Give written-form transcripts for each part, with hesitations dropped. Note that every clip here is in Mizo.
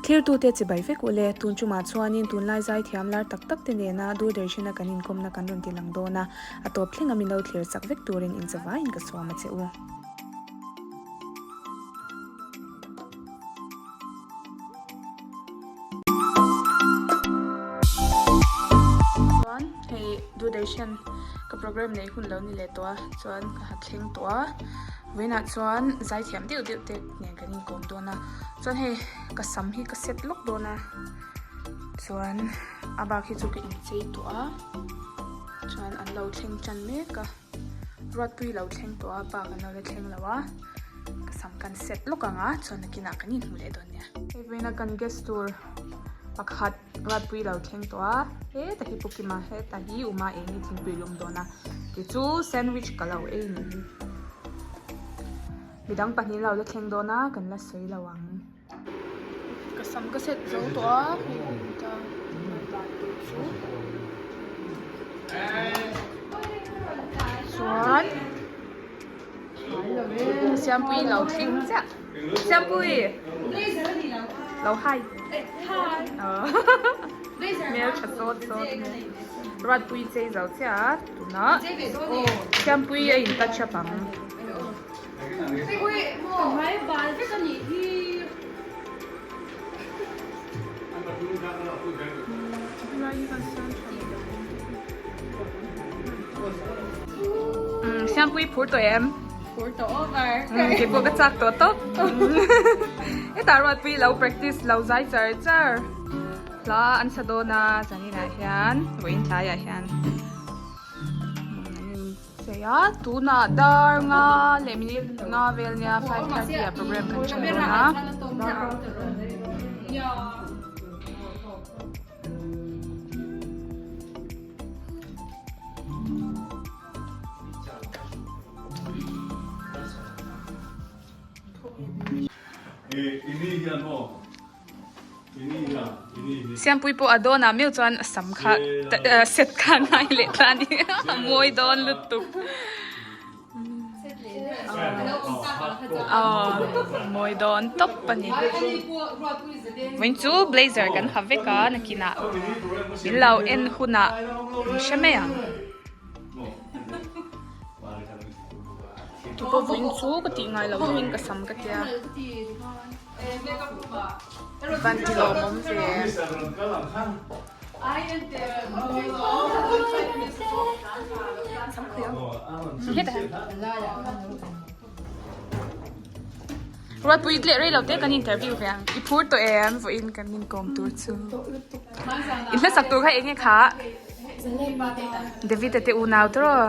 Thlirtute chibai vek ule, tun chumah chuanin tunlai zaithiam lar tak tak te nena Doordarshan-a kan inkawmna kan rawn ti lang dawn a, a tawp thleng a min lo thlir chak vek turin inchawaiin ka sawm a che u. Chuan hei Doordarshan ka program neih hun lo ni leh tawh a, chuan ka ha thleng tawh a, vawiinah chuan zaithiam deuh deuh te nen kan inkawm dawn a, chuan hei ka sam hi ka set lawk dawn a, chuan a bak hi chu ka inchei tawh a, chuan an lo thleng tan mek a. Ruatpui lo thleng tawh a bak an lo la thleng lo a ka sam kan set lawk ang a chuan nakinah kan inhmu leh dawn nia. Hei vawiina kan guest tur pakhat Ruatpui lo thleng tawh a heta hi Pu Kima heta hi Uma eng hi thingpui lum dawn a tichu sandwich ka lo ei ni hi midang pahnih lo la thleng dawn a kan la sawi lo ang. Ka sam ka set zo tawh a hei a ni ta dan tur chu chuan Siampuii lo thleng chiah Siampuii lo hi hmel tha sawt sawt mai Ruatpuii chei zo chiah a tunah Siampuii a in touch up ang. Siampuii phur tawh em? Phur tawh over. Kei pawh ka chak tawh tawp. Hetah Ruatpuii lo practice lo zai char char. Hla an sa dawn a zaninah hian vawiin tlaiah hian. Sei a, tunah dar nga leh minute nga vel nia 5:30 ah program kan ṭhen dawn a. Siampui pawh a dawnah meuh chuan a sam kha set kha a ngai leh ta a ni a mawi dawn lutuk aw mawi dawn tawp a ni vawiin chu blazer kan ha vek a nakinah min lo en hunah min hre mai ang. Tupawh vawiin chu ka tih ngai loh deuhin ka sam ka tia. Van ti lawmawm ve. Ruatpui leh rei lo te kan interview ve ang. I phur tawh em vawiin kan inkawm tur chu. I hlasak tur kha eng nge kha? David-a te unau tawh.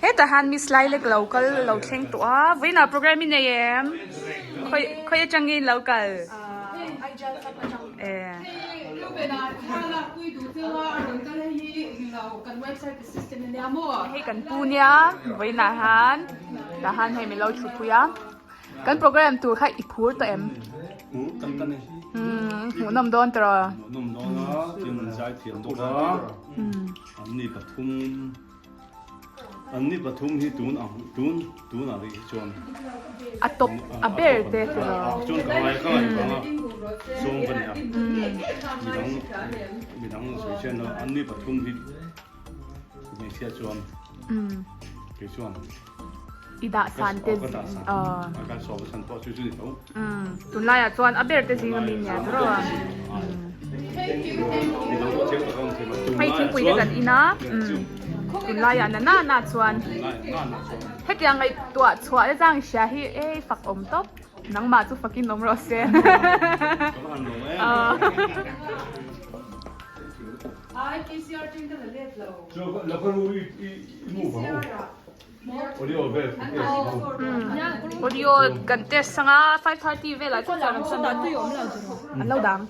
Hetah hian Miss Lailek lo kal lo thleng tawh a, vawiinah program i nei em? Khawi khawi atangin lo kal? Hei kan pu nia vawiinah hian tah hian hei min lo thutpui a. Kan program tur kha i phur tawh em? Umm hmuhnawm dawn tawh. Hmuhnawm dawn a, tin an zai thiam bawk a, an ni pathum an ni pathum hi tun ang tun tunah rih hi chuan a top a ber te chu lo. Chuan ka ngai ka ngai vang a sawm ka ni a, midang midang sawi chian lo an ni pathum hi hmeichhia chuan kei chuan. I dah san te tunlaiah chuan a ber te zing ami nia chu rawh a hei thingpui te kan in a tunlaiah na na na chuan hetiang ngaihtuah chhuah te chang hria hi ei fak awm tawp nangmah chu fakin awm rawh se. Audio kan test anga 5:30 velah chuan kan san an lo dang.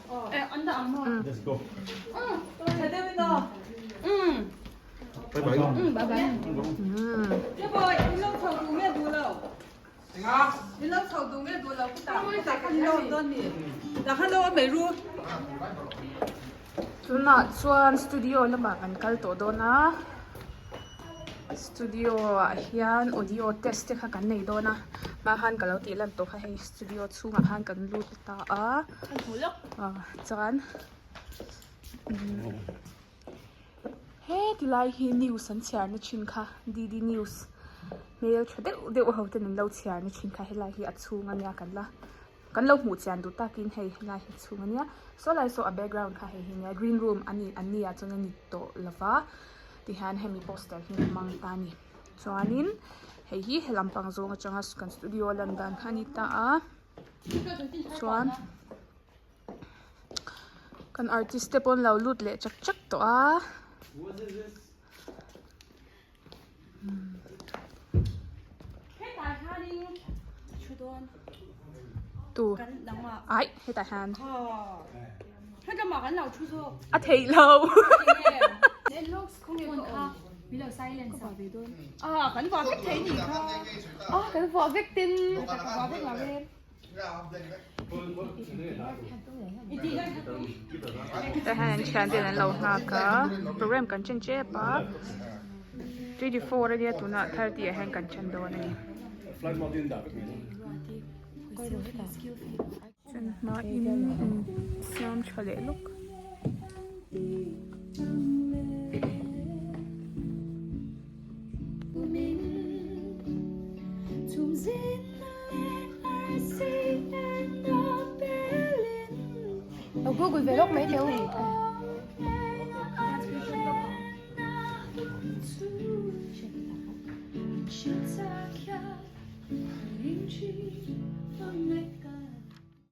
Tunah chuan studio lamah kan kal tawh dawn a. Studio ah hian audio test te kha kan nei dawn a hma khan ka lo tih lan tawh kha hei studio chhungah khan kan lut ta a chuan heti lai hi news an chhiar na thin kha D D news hmel tha deuh deuh ho ten an lo chhiar na thin kha helai hi a chhung ania kan la Kan lo hmuh chian duh takin hei helai hi chhung ania saw lai saw a background kha hei hi nia green room a ni an nia chuan a ni tawh lova tihian hemi poster hi hmang ta a ni chuanin hei hi he lampang zawng atanga kan studio lan dan kha a ni ta a chuan kan artist te pawh an lo lut leh chak chak tawh a. Tu ai hetah hian a theih lo Tah hian an thian ten an lo nghak a program kan chen tep a 24 ania tunah 30 ah hian kan chen dawn a ni. Chen hma in in siam tha leh lawk. Lo google ve lawk mai teh u.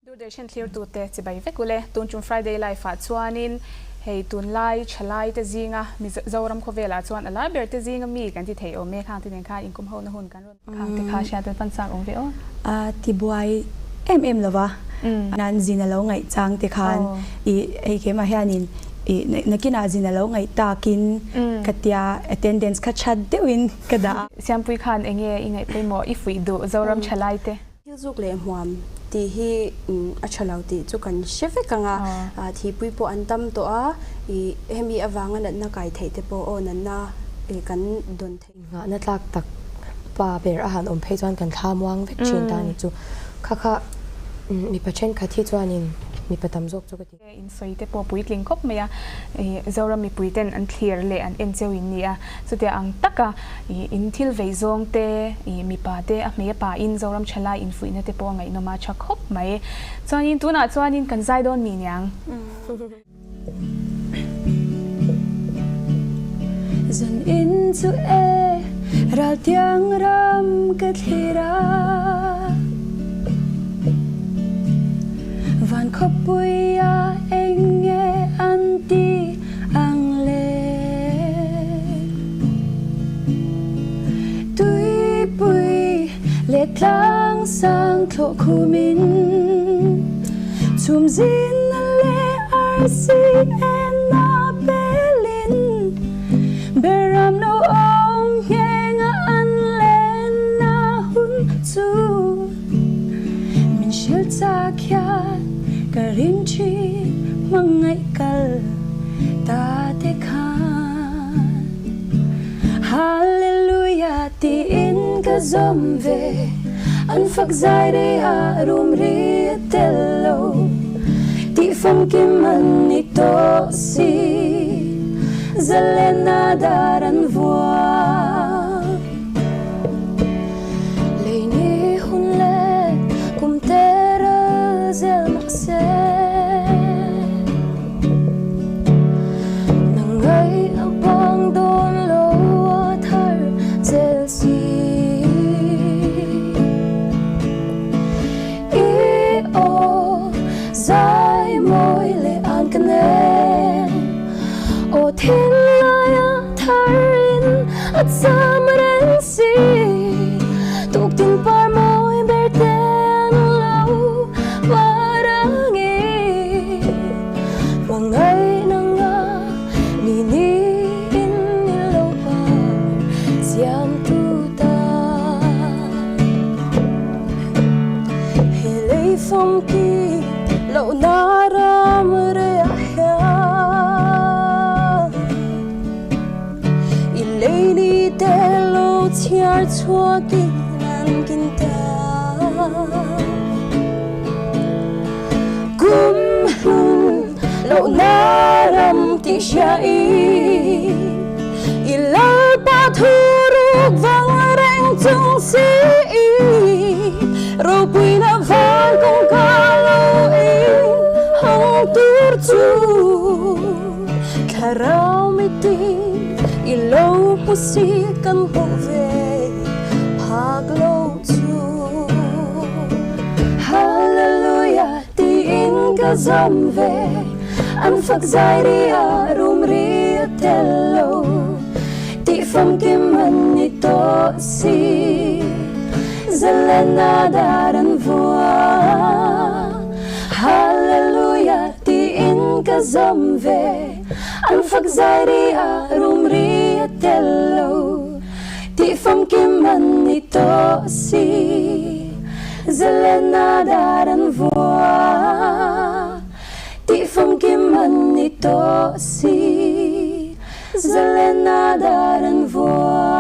Doordarshan thlirtute chibai vek ule. Tun chung Friday Life ah chuanin hei tunlai thalai te zinga Mizoram khawvelah chuan a lai ber te zinga mi kan ti thei awm e. Khang te nen khan inkum ho na hun kan rawn khang te kha hriat an pan chak awm ve aw. A ti buai em em lova nan zin a lo ngaih chang te khan i hei keimah hianin i nakinah zin a lo ngaih takin ka tia attendance kha that deuhin ka dah a. Siampui khan enge i ngaih pawimawh i fuih duh Zoram thalai te? Thil zuk leh hmuam tih hi a tha lo tih chu kan hre vek ang a, thihpui pawh an tam tawh a, ih hemi avanga natna kai theih te pawh aw natna kan dawn theih. Nghahna tlak tak pa ber a han awm phei chuan kan thla muang vek thin ta a ni chu. Kha kha mipa thenkhat hi chuanin mipa tam zawk chu ka ti. In sawi te pawh puitling khawp mai a, Zoram mipui ten an thlir leh an en cheu in ni a, chutia ang taka in thil vei zawng te, mipa te a hmei a pa in Zoram thalai infuihna te pawh a ngaihnawm a tha khawp mai. Chuanin tunah chuanin kan zai dawn mi niang. Zan in chu e ral tiang ram ka thlir a. Van khawpuia eng nge an ti ang le? Tuipui leh tlang sang thlawh khumin chhum zin leh arsi en a pelin beram no awm nghenga an len a hun chu. Min hrilh chak hian ka ring thin hmangaih kal ta te khan Hallelujah tiin ka zawm ve an fak zai rei ah rum ri a tel lo tih famkim an ni tawh si zalena dar an vuah. Lei ni hun leh kum te ral zel mah se Nang ngaih a bang dawn lo a thar zel si I aw zai mawi leh an ka nen Aw thinlai a thar in a cham reng si Tuktin par mawi ber te an lo par ang i Hmangaih nang a mi ni in i lo par siam tu ta He lei fawng ki loh na ram rei ah hian I lei ni te. chhuakin an kin ta. Kum hlun lohna ram tih hria i, i Lalpa thu ruk vang reng chung si i, ropuina van kawngka lo in hawng tur chu thlarau mitin i lo hmu si kan hmuh ve phak lo chu. Hallelujah tiin ka zawm ve, an fak zai ri a rum ri a tel lo, tih famkim an ni tawh si, Zalena dar an vua. Hallelujah tiin ka zawm ve, an fak zai ri a rum ri a tel lo. Tih famkim an ni tawh si, Zelena dar an vua. Tih famkim an ni tawh si, Zelena dar an vua.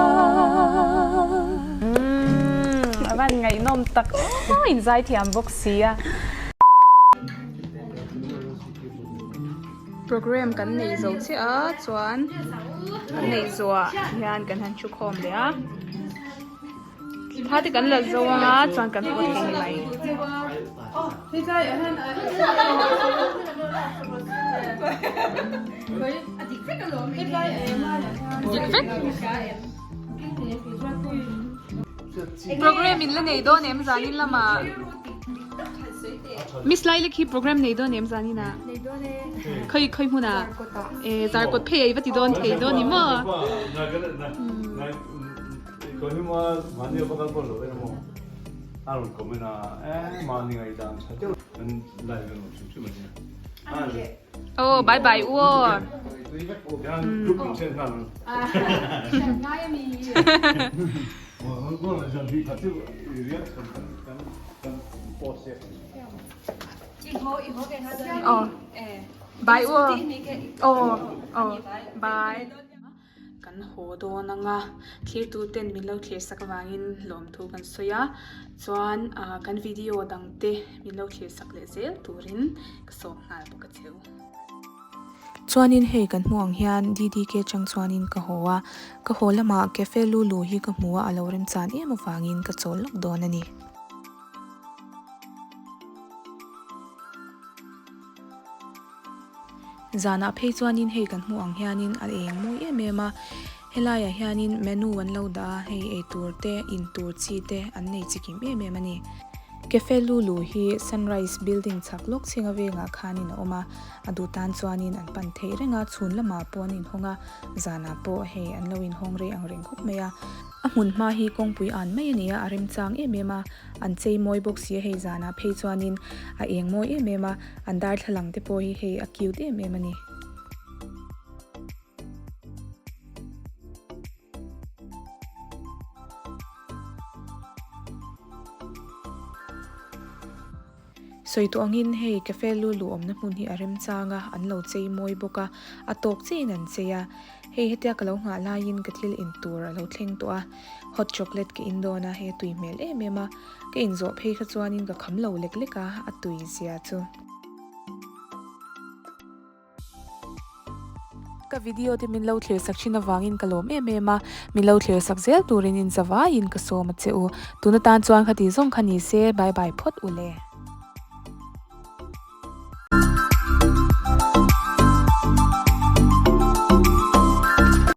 Umm a van ngaihnawm tak aw in zaithiam bawk sia. Program kan neih zo chiah a chuan kan neih zawhah hian kan han thu khawm leh a thla te kan la zo anga chuan kan haw thei ni mai. Dik vek. Program in la nei dawn em zanin lamah. Miss Lailak hi program nei dawn em zanin ah? Nei dawn e. Khoi khoi hmun ah? E zarkawt phei ah i va ti dawn thei dawn ni maw? Aw bye bye u aw. Aw bye u aw aw aw bye. Kan haw dawn anga thirtu ten min lo thlir sak avangin lawmthu kan sawi a chuan ah kan video dang te min lo thlir sak leh zel turin ka sawm nghal bawk a cheu. Chuanin hei kan hmuh ang hian DDK chang chuanin ka haw a, ka haw lamah Cafe Lulu hi ka hmu a, a lo remchan em avangin ka chawl lawk dawn a ni. Zanah phei chuanin hei kan hmuh ang hianin a eng mawi em em a, helaiah hianin menu an lo dah a, hei eitur te, intur chi te an nei chikim em em a ni. Cafe Lulu hi Sunrise Building chhak lawk chhinga vengah khanin a awm a, a duh tan chuanin an pan theih reng a, chhun lamah pawh an inhawng a, zanah pawh hei an lo inhawng rei ang reng khawp mai a. A hmun hma hi kawngpui an mai a ni a, a remchang em em a, an chei mawi bawk si a, hei zanah phei chuanin a eng mawi em em a, an darthlalang te pawh hi hei a cute em em a ni. Sawi tawh angin hei cafe lu luh awmna hmun hi a remchang a, an lo chei mawi bawk a, a tawk chiahin an chei a. Hei hetia ka lo nghah laiin ka thil in tur a lo thleng tawh a, hot chocolate ka in dawn a, hei a tui hmel em em a, ka inzawh phei kha chuanin ka kham lo lek lek a, a tui zia chu. Ka video te min lo thlir sak thin avangin ka lawm em em a, min lo thlir sak zel turin in zavaiin ka sawm a che u. Tun atan chuan khati zawng kha ni se, bye bye phawt u le.